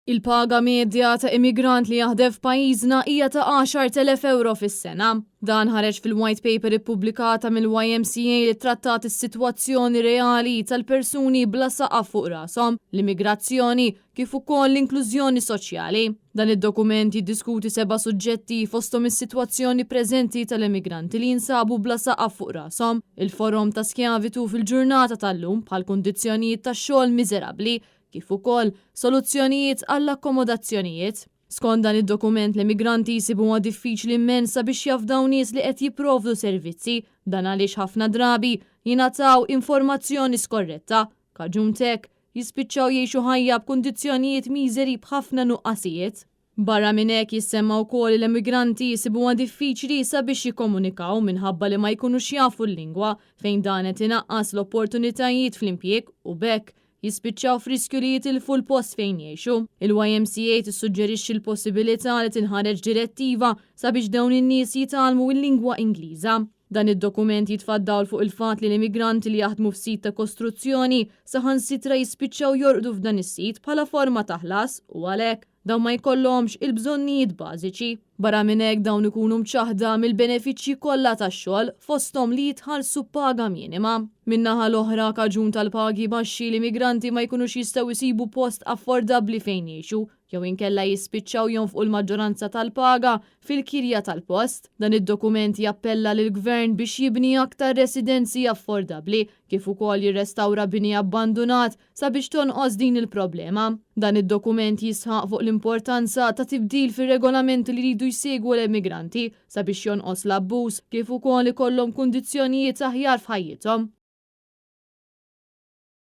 Il-paga medja ta' immigrant li jaħdem f'pajjiżna hija ta' 10,000 ewro fis-sena. Dan ħareġ fil-white paper ippubblikata mill-YMCA li trattat is-sitwazzjoni reali tal-persuni bla saqaf fuq rashom, l-immigrazzjoni, kif ukoll l-inklużjoni soċjali. Dan id-dokument jiddiskuti seba' suġġetti fosthom is-sitwazzjoni preżenti tal-emigranti li jinsabu bla saqaf fuq rashom, il-forom ta' skjavitu fil-ġurnata tal-lum bħal kundizzjonijiet tax-xogħol miżerabbli, kif ukoll soluzzjonijiet għall-akkomodazzjonijiet. Skont dan id-dokument l-emigranti jsibuha diffiċli immens sabiex jafdaw nies li qed jipprovdu servizzi, dan għaliex ħafna drabi jingħataw informazzjoni skorretta. Kaġun t'hekk, jispiċċaw jgħixu ħajja b'kundizzjonijiet miżeri b'ħafna nuqqasijiet. Barra minn hekk jissemma wkoll li l-emigranti jsibuha diffiċli sabiex jikkomunikaw minħabba li ma jkunux jafu l-lingwa, fejn dan qed inaqqas l-opportunitajiet fl-impjieg u b'hekk jispiċċaw f'riskju li jitilfu l-post fejn jgħixu. Il-YMCA tissuġġerixxi l-possibilità li tinħareġ direttiva sabiex dawn in-nies jitgħallmu l-lingwa Ingliża. Dan id-dokument jitfa' dawl fuq il-fatt li l-immigranti li jaħdmu f'sit ta' kostruzzjoni saħansitra jispiċċaw jorqdu f'dan is-sit bħala forma ta' ħlas u għalhekk dawn ma jkollhomx il-bżonnijiet bażiċi. Barra minn hekk dawn ikunu mċaħħda mill-benefiċċji kollha tax-xogħol fosthom li jitħallsu paga minima. Min-naħa l-oħra, kaġun tal-pagi baxxi l-immigranti ma jkunux jistgħu jsibu post affordabbli fejn jgħixu jew inkella jispiċċaw jonfqu l-maġġoranza tal-paga fil-kirja tal-post. Dan id-dokument jappella lill-Gvern biex jibni aktar residenzi affordabbli kif ukoll jirrestawra bini abbandunat sabiex tonqos din il-problema. Dan id-dokument jisħaq fuq l-importanza ta' tibdil fir-regolamenti li jridu jsegwu l-emigranti sabiex jonqos l-abbuż kif ukoll ikollhom kundizzjonijiet aħjar f'ħajjithom.